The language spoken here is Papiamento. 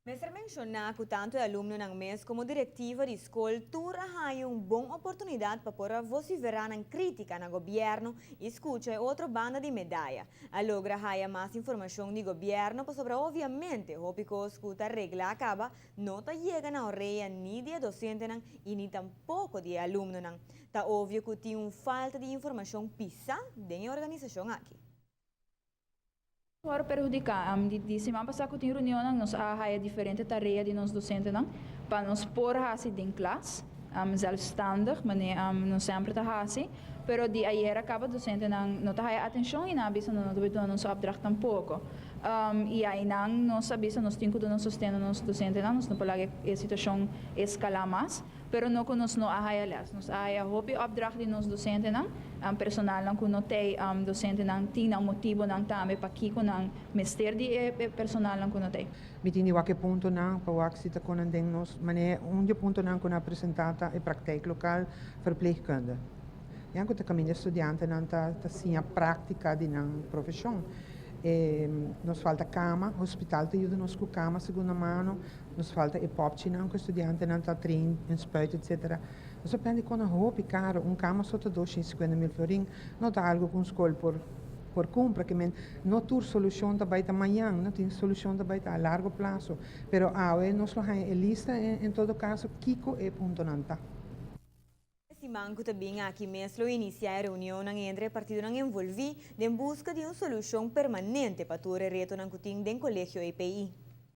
Mester menciona cu tanto e alumnonan mes como directiva di scol tur a haya un bon oportunidad pa por a vocifera nan critica na gobierno y scucha e otro banda di medaya. A logra haya mas informacion di gobierno pasobra obviamente hopi cos cu ta regla caba no ta yega na orea ni di e docentenan y ni tampoco di e alumnonan. Ta obvio cu tin un falta di informacion pisa den e organisacion aki. Por perhudiká. Di siman pasá ku tin reunionnan nos a haya diferente tarea di nos dosentenan pa nos por hasi den klas, zelfstandig, manera nos semper ta hasi. Pero di ayera kaba dosentenan no ta haya atenshon i nan a bisa no ta duna nos opdracht tampoko. I ainan nos a bisa nos tin ku duna sosten na nos dosentenan, nos no por laga e situashon eskalá mas. Pero no ku nos no a haya les. Nos a haya hopi opdracht di nos dosentenan, personalnan ku no t'ei dosentenan tin nan motibonan tambe pakiko nan mester di e personalnan ku no t'ei. Mi tin di wak e puntonan pa wak si ta kon nan den nos manera. Un di e puntonan ku nan a presentá ta e praktijk lokaal verpleegkunde. Ya ku ta kaminda e studiantenan ta ta siña práktika di nan profeshon. E nos falta kama, hospital ta yuda nos ku kama segunda mano. Nos falta e popchinan ku e studiantenan ta train en spuit etc. Nos a prende kon a hopi karo, un kama so ta 250.000 florin, no ta algu ku un skol por por kumpra, ke men no tur solushon ta bai ta mañan, no tin solushon ta bai ta a largo plaso, pero awe nos lo haña e lista en todo kaso kiko e puntonan ta. E siman ku ta bin aki mes lo inisiá e reunionnan entre e partidonan envolví den buska di un solushon permanente pa tur e retonan ku tin den Kolegio EPI.